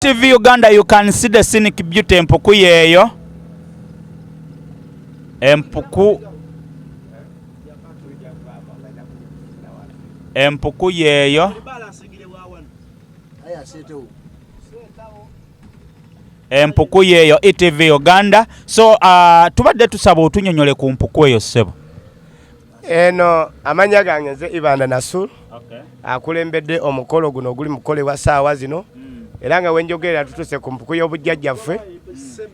TV Uganda, you can see the scenic beauty. Empuku yeeyo, empuku, empuku yeeyo, empuku yeeyo. ETV Uganda. So tubadde tusaba otunyonyole ku mpuku eyo, ssebo. Eno amanya gange nze Ibanda Nasur, akulembedde omukolo guno oguli mukukolebwa saawa zino. Era nga wenjogerera tutuse ku mpuku y'obujjajjaffe.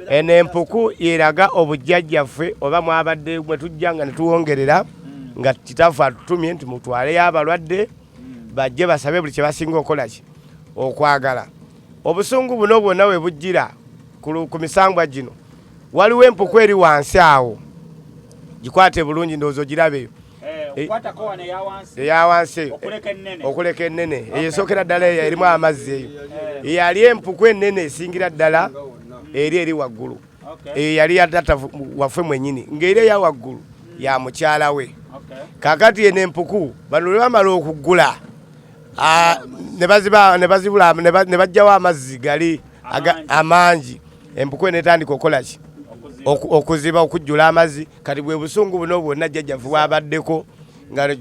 Eno empuku yeraga obujjajjaffe oba mwabadde mwe tujja nga ne tuwongerera, nga kitaffe atutumye nti mutwaleyo abalwadde bajje basabe buli kye basinga okukola ki okwagala. Obusungu buno bwonna we bujjira ku misangwa gino, waliwo empuku eri wansi awo, gikwate bulungi, ndowooza ogirabeyo. Eya wansi eyo, okuleka ennene eyo esookera ddala, eyo erimu amazzi, eyo eyali empuku ennene esingira ddala eri eri waggulu. Eyo yali ya tata waffe mwennyini, ng'eri eya waggulu ya mukyala we. Kaakati eno empuku bano lwe bamala okuggula, ne bazibula, ne baggyawo amazzi gali amangi, empuku eno etandika okukola ki? Okuziba, okujjula amazzi. Kati bwe busungu buno bwonna jjajjaffe bwabaddeko nga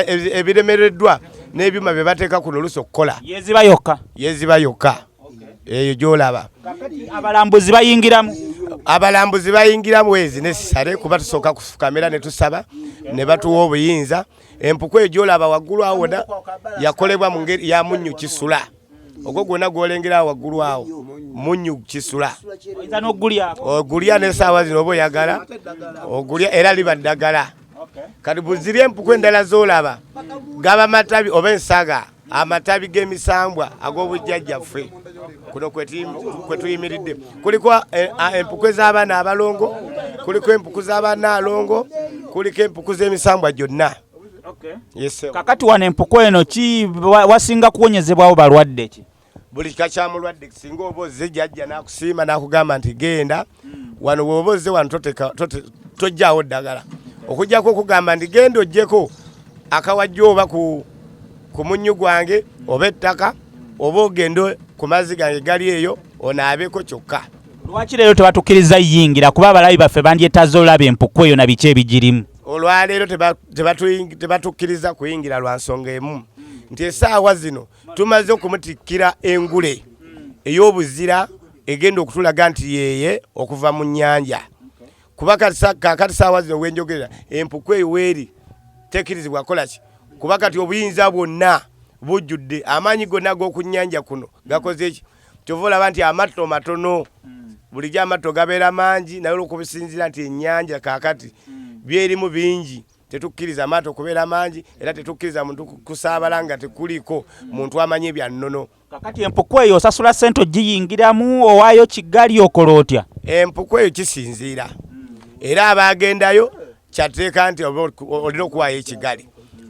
ebiremereddwa n'ebyuma bye bateeka kuno oluusi okukola. Yeziba yokka? Yeziba yokka, eyo gy'olaba. Abalambuzi bayingiramu? Abalambuzi bayingiramu ezi nesisale, kuba tusooka kufukamira ne tusaba ne batuwa obuyinza. Empuku eyo gy'olaba waggulu awo wonna yakolebwa mu ngeri ya munnyu kisula. Ogwo gwonna gw'olengera awo waggulu awo munnyu kisula. Oyinza n'ogulyako? Ogulya n'essaawa zino oba oyagala ogulya, era liba ddagala. Kati buziri empuku endala z'olaba gaba matabi oba ensaga, amatabi g'emisambwa ag'obujjajjaffe. Kuno kwe tuyimiridde kuliko empuku ez'abaana abalongo, kuliko empuku z'abaana alongo, kuliko empuku z'emisambwa gyonna. Yes, sir. Kakati wano empuku eno ki wasinga kuwonyezebwawo balwadde ki? Buli kika kya mulwadde. Singa oba ozze, jjajja n'akusiima n'akugamba nti genda wano, bw'oba ozze wano tojjaawo ddagala okujjako okugamba nti genda oggyeko akawajja oba ku munnyu gwange oba ettaka oba ogende ku mazzi gange gali eyo onaabeko kyokka. Lwaki leero tebatukkiriza yingira? Kuba abalabi baffe bandyetaaze olaba empuku eyo na biki ebigirimu. Olwaleero tebatukkiriza kuyingira lwa nsonga emu, nti essaawa zino tumaze okumutikkira engule ey'obuzira egenda okutulaga nti yeeye okuva mu nnyanja, kuba kakati saawa zino wenjogerera empuku eyo weeri tekkirizibwa kukola ki, kuba kati obuyinza bwonna bujjudde, amaanyi gonna ag'oku nnyanja kuno gakoze ki. Kyova olaba nti amatto matono, bulijjo amatto gabeera mangi, naye olwokubisinziira nti ennyanja kaakati byerimu bingi, tetukkiriza amaato okubeera mangi, era tetukkiriza muntu kusaabala nga tekuliko muntu amanyi ebya nnono. Kakati empuku eyo osasula ssente ogiyingiramu, owaayo kigali, okola otya? Empuku eyo kisinziira, era abagendayo kyateeka nti oba olina okuwaayo ekigali,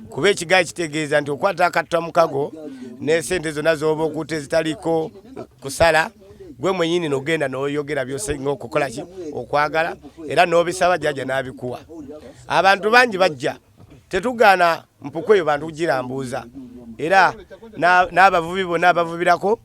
kuba ekigali kitegeeza nti okwata akatta mukago n'esente zonna z'oba okutte ezitaliko kusala gwe mwenyini, n'ogenda n'oyogera byosinga okukola ki okwagala, era n'obisaba jjajja n'abikuwa. Abantu bangi bajja, tetugaana mpuku eyo bantu kugirambuuza, era n'abavubi bonna abavubirako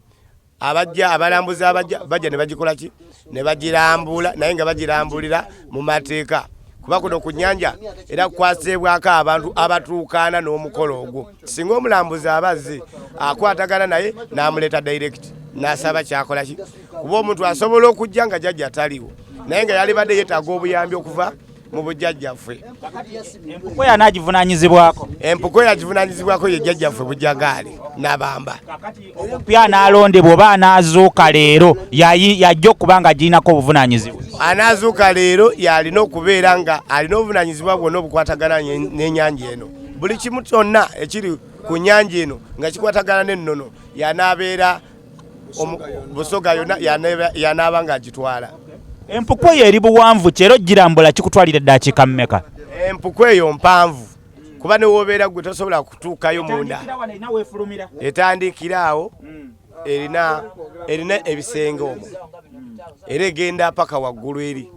abajja, abalambuzi abajja, bajja ne bagikola ki ne bagirambula, naye nga bagirambulira mu mateeka, kuba kuno ku nnyanja era kukwasibwako abantu abatuukaana n'omukolo ogwo. Singa omulambuzi aba azze, akwatagana naye n'amuleeta direct n'asaba kyakola ki, kuba omuntu asobola okujja nga jjajja ataliwo, naye nga yalibadde yeetaaga obuyambi okuva mu bujjajjaffe. Empuku eyo anaagivunanyizibwako? Empuku eyo agivunanyizibwako ye jjajjaffe Bujjagaali Nabamba. Omupya anaalondebwa oba anaazuuka leero yajja okuba nga girinako obuvunanyizibwa? Anaazuuka leero yalina okubeera nga alina obuvunanyizibwa bwonna obukwatagana n'ennyanja eno. Buli kimu kyonna ekiri ku nnyanja eno nga kikwatagana n'ennono, yanaabeera Busoga yonna yanaaba ng'agitwala. Empuku eyo eri buwanvu ki, era ogirambula kikutwalira eddakiika mmeka? Empuku eyo mpanvu, kuba newobeera gwe tosobola kutuukayo munda. Etandikira awo. Erina erina ebisenge omwo, era egenda paka waggulu eri.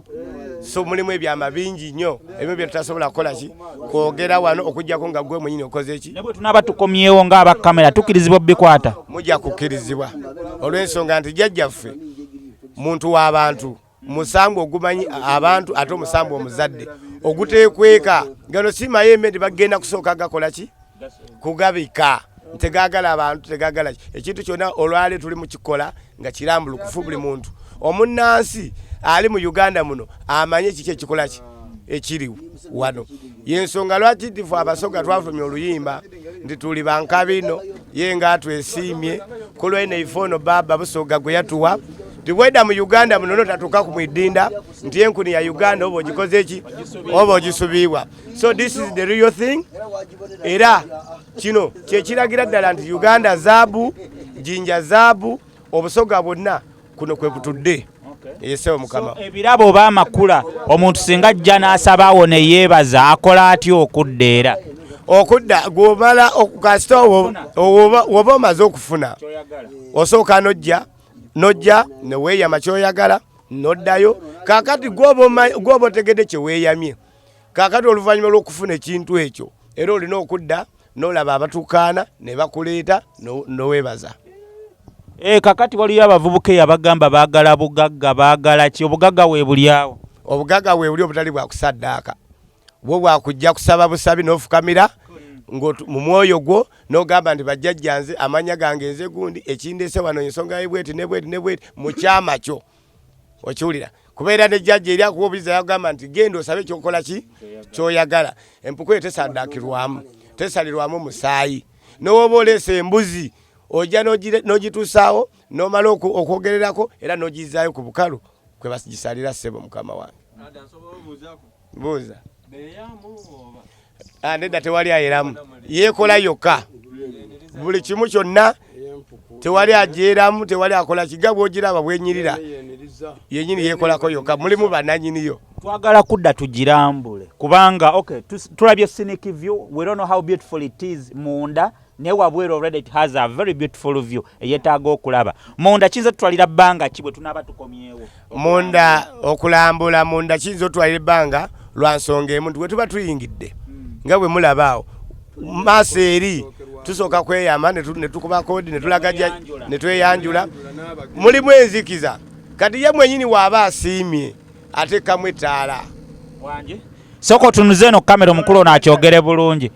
So mulimu ebyama bingi nnyo, ebimu bye tutasobola kukola ki kwogera wano, okuggyako nga gwe mwenyini okoze ki. Ne bwe tunaaba tukomyewo ng'aba kamera, tukkirizibwa obikwata? Mujja kukkirizibwa, olw'ensonga nti jjajjaffe muntu w'abantu, musango ogumanyi abantu, ate omusambu omuzadde oguteekweka. Gano si mayembe nti bagenda kusooka gakola ki kugabika, tegagala abantu, tegagala ki ekintu kyonna. Olwale tuli mukikola nga kirambulukufu, buli muntu omunnansi ali mu Uganda muno amanye kiki ekikola ki ekiri wano. Yensonga lwaki nti fe Abasoga twafumya oluyimba nti tuli bankabino, ye nga twesiimye ku lwene ife ono baaba Busoga gwe yatuwa, nti bwedda mu Uganda muno notatuuka ku mwidinda nti enkuni ya Uganda oba ogikoze ki oba ogisubiibwa. So this is the real thing, era kino kyekiragira ddala nti Uganda zaabu, Jinja zaabu, Obusoga bwonna kuno kwe butudde. Yesewo Mukama. Ebirabo oba amakula, omuntu singa ajja n'asaba awo ne yeebaza, akola atya okudda era? Okudda gwomala kasita woba omaze okufuna, osooka nojja neweeyama kyoyagala, noddayo. Kakati gwoba otegedde kyeweeyamye, kakati oluvannyuma lw'okufuna ekintu ekyo, era olina okudda n'olaba abatukaana ne bakuleeta noweebaza. Kakati waliyo abavubuka eyo abagamba baagala bugagga, baagala ki? Obugagga weebuli awo? Obugagga weebuli, obutali bwakusaddaaka, bwo bwakujja kusaba busabi n'ofukamira mu mwoyo gwo n'ogamba nti bajjajja, nze amanya gange nze gundi, ekindeese wano ensonga yebweti ne bweti ne bweti mu kyama kyo. Okiwulira? Kubeera ne jjajja eri akuwa obuyiza, yagamba nti genda osabe kyokola ki kyoyagala. Empuku eyo tesaddaakirwamu, tesalirwamu musaayi. Nowoba oleese embuzi, ojja n'ogituusaawo, n'omala okwogererako, era n'ogiyizaayo ku bukalu kwe bagisalira. Ssebo mukama wange, buuza. Nedda, tewali ayeramu, yeekola yokka buli kimu kyonna, tewali agyeramu, tewali akola kiga. Bwogiraba bwenyirira yenyini, yeekolako yokka, mulimu bannanyiniyo. Twagala kudda tugirambule, kubanga okay, tulabye scenic view, we don't know how beautiful it is munda, naye wabweru already it has a very beautiful view eyetaaga okulaba munda. Kiyinza tutwalira bbanga ki bwe tunaaba tukomyewo? Munda, okulambula munda kiyinza otwalira ebbanga lwa nsonga emu, nti bwe tuba tuyingidde nga bwe mulaba awo maaso eri, tusooka kweyama ne tukuba koodi ne tulaga ne tweyanjula. Mulimu enzikiza, kati ye mwenyini waaba asiimye ateekamu ettaala. Wangi, sooka otunuze eno kamera, omukulu ono akyogere bulungi.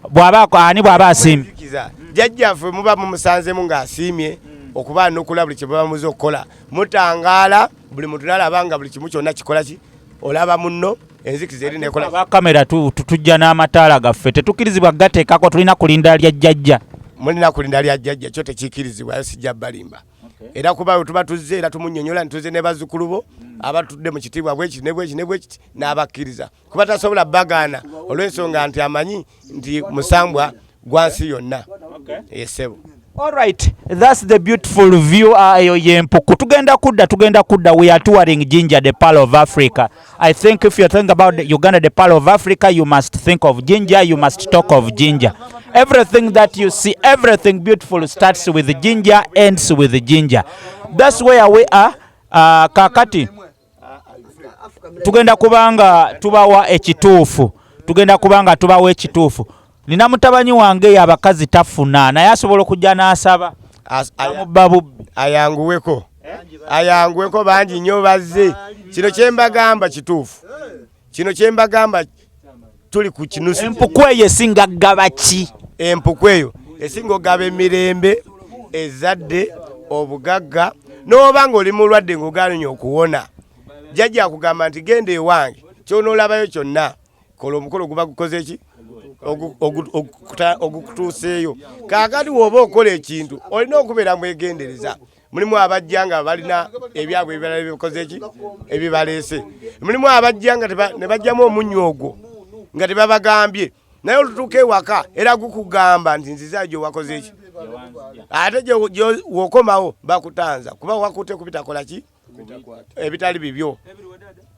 Bw'aba ani bw'aba asiimye? Enzikiza jjajjaffe muba mumusanzemu ng'asiimye okuba nokula buli kye muba muze okukola, mutangaala, buli muntu nalaba nga buli kimu kyonna kikola ki, olaba munno, enzikiza eri nekola. Aba kamera tujja n'amataala gaffe, tetukkirizibwa gateekako, tulina kulinda lya jjajja? Mulina kulinda lya jjajja, kyo tekikirizibwa, sijja balimba. Era kuba bwe tuba tuzze, era tumunyonyola nti tuzze ne bazzukulu bo abatudde mu kitiibwa bwekiti ne bwekiti ne bwekiti, n'abakkiriza, kuba tasobola bagaana olw'ensonga nti amanyi nti musambwa gwa nsi yonna, esebo. Alright, that's the beautiful view. Eyo y'empuku. Tugenda kudda, tugenda kudda. We are touring Jinja, the pearl of Africa. I think if you think about Uganda, the pearl of Africa, you must think of Jinja, you must talk of Jinja. Everything that you see, everything beautiful starts with Jinja, ends with Jinja. That's where we are. Kakati tugenda kubanga tubawa ekituufu, tugenda kubanga tubawa ekituufu. Nina mutabanyi wange eyo abakazi tafuna, naye asobola okujja n'asaba amubba bubbi. Ayanguweko, ayanguweko, bangi nnyo bazze. Kino kyembagamba kituufu, kino kyembagamba tuli ku kinusu. Empuku eyo esinga gaba ki? Empuku eyo esinga okugaba emirembe, ezadde, obugagga. N'oba ng'oli mulwadde ng'ogaanye okuwona, jjajja akugamba nti genda ewange, kyonoolabayo kyonna kola omukolo guba gukoze ki ogukutuuseeyo. Kaakati woba okola ekintu olina okubeera mwegendereza. Mulimu abajja nga balina ebyabwe ebirala ebikoze ki ebibaleese, mulimu abajja nga ne bajjamu omunnyo ogwo nga tebabagambye, naye olutuuka ewaka era gukugamba nti nziza gye wakoze ki, ate wokomawo bakutanza kuba wakute kubitakola ki ebitali bibyo.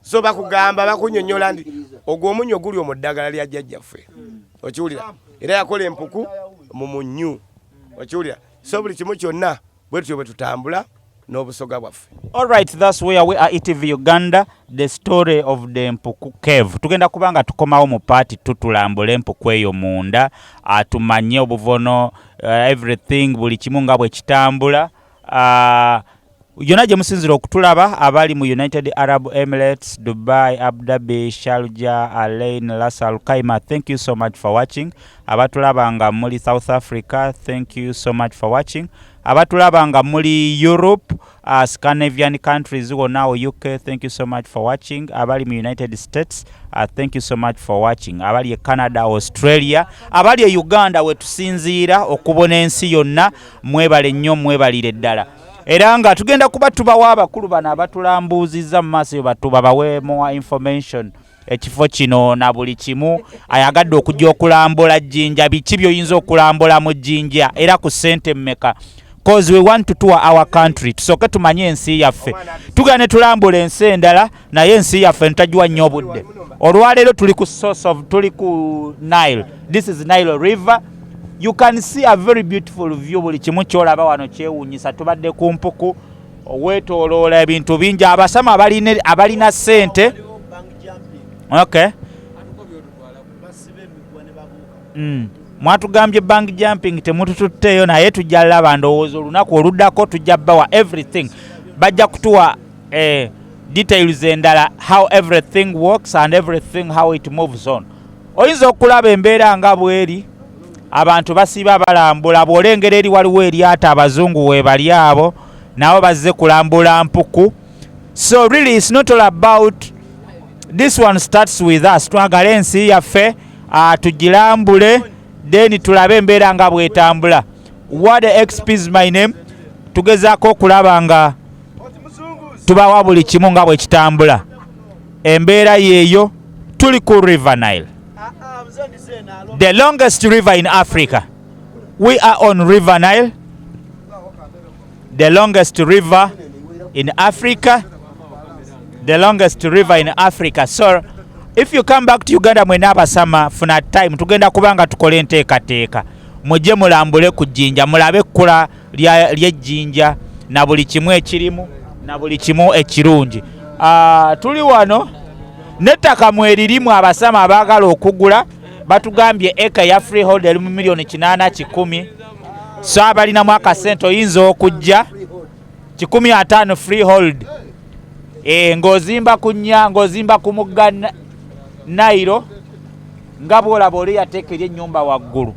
So bakugamba, bakunyonyola nti ogwo omunnyo guli omwo ddagala lya jjajjaffe, okiwulira? Era yakola empuku mu munnyu, okiwulira? So buli kimu kyonna. Bwe tutyo bwe tutambula n'obusoga bwaffe. Alright, that's where we are, ETV Uganda, the story of the Mpuku Cave. Tugenda kuba nga tukomawo mu part tutulambula empuku eyo munda, atumanye obuvono, everything, buli kimu nga bwe kitambula. Yonna gye musinzira okutulaba abali mu United Arab Emirates, Dubai, Abu Dhabi, Sharjah, Al Ain, Ras Al Khaimah, thank you so much for watching. Abatulaba nga muli South Africa, thank you so much for watching. Abatulaba nga muli Europe, Scandinavian countries wonna awo, UK, thank you so much for watching. Abali mu United States, thank you so much for watching. Abali e Canada, Australia, abali e Uganda we tusinziira okubona ensi yonna, mwebale nnyo, mwebalire ddala. Era nga tugenda kuba tubawa abakulu bano abatulambuuzizza mu maaso eyo batuba bawe more information ekifo kino na buli kimu. Ayagadde okujja okulambula Jjinja, biki by'oyinza okulambula mu Jjinja era ku ssente mmeka? Cause we want to tour our country, tusooke tumanye ensi yaffe. Tugenda ne tulambula ensi endala, naye ensi yaffe ntagiwa nnyo obudde. Olwaleero tuli ku source of, tuli ku Nile. This is Nile River. You can see a very beautiful view. Buli kimu kyolaba wano kyewuunyisa. Tubadde ku mpuku, weetooloola ebintu bingi. Abasama abalina ssente, okay. Mwatugambye bungee jumping, temutututteeyo, naye tujja laba. Ndowooza olunaku oluddako tujja bawa everything, bajja kutuwa details endala, how everything works and everything how it moves on. Oyinza okulaba embeera nga bweri, abantu basiiba balambula. Bw'olengera eri waliwo eryato, abazungu weebali abo, nabo bazze kulambula mpuku. So really it's not all about this one, starts with us. Twagale ensi yaffe, tugilambule, then tulabe embeera nga bwetambula. What XP is my name. Tugezaako okulaba nga tubawa buli kimu nga bwe kitambula. Embeera yeeyo. Tuli ku River Nile, the longest river in Africa. We are on River Nile, the longest river in Africa, the longest river in Africa. So if you come back to Uganda, mwena abasama, funa time, tugenda kuba nga tukola enteekateeka, mujje mulambule ku Jjinja, mulabe ekkula ly'ejjinja na buli kimu ekirimu na buli kimu ekirungi. Tuli wano n'ettaka mweririmu. Abasama abaagala okugula, batugambye eka ya freehold eri mu miliyoni 8 100. So abalinamu akasente oyinza okujja 150 freehold, ng'ozimba ku nnya, ng'ozimba ku mugga Nairo, nga bw'olaba oli yateeka eri ennyumba waggulu,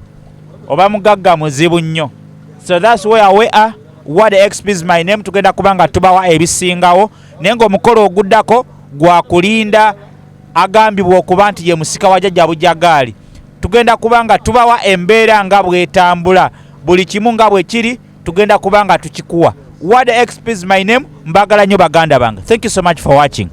oba mugagga muzibu nnyo. So that's where we are. What XP is my name. Tugenda kuba nga tubawa ebisingawo, naye ng'omukolo oguddako gwakulinda agambibwa okuba nti ye musika wa Jjajja Bujagaali. Tugenda kuba nga tubawa embeera nga bwetambula, buli kimu nga bwe kiri, tugenda kuba nga tukikuwa. What XP is my name. Mbagala nnyo baganda bange. Thank you so much for watching.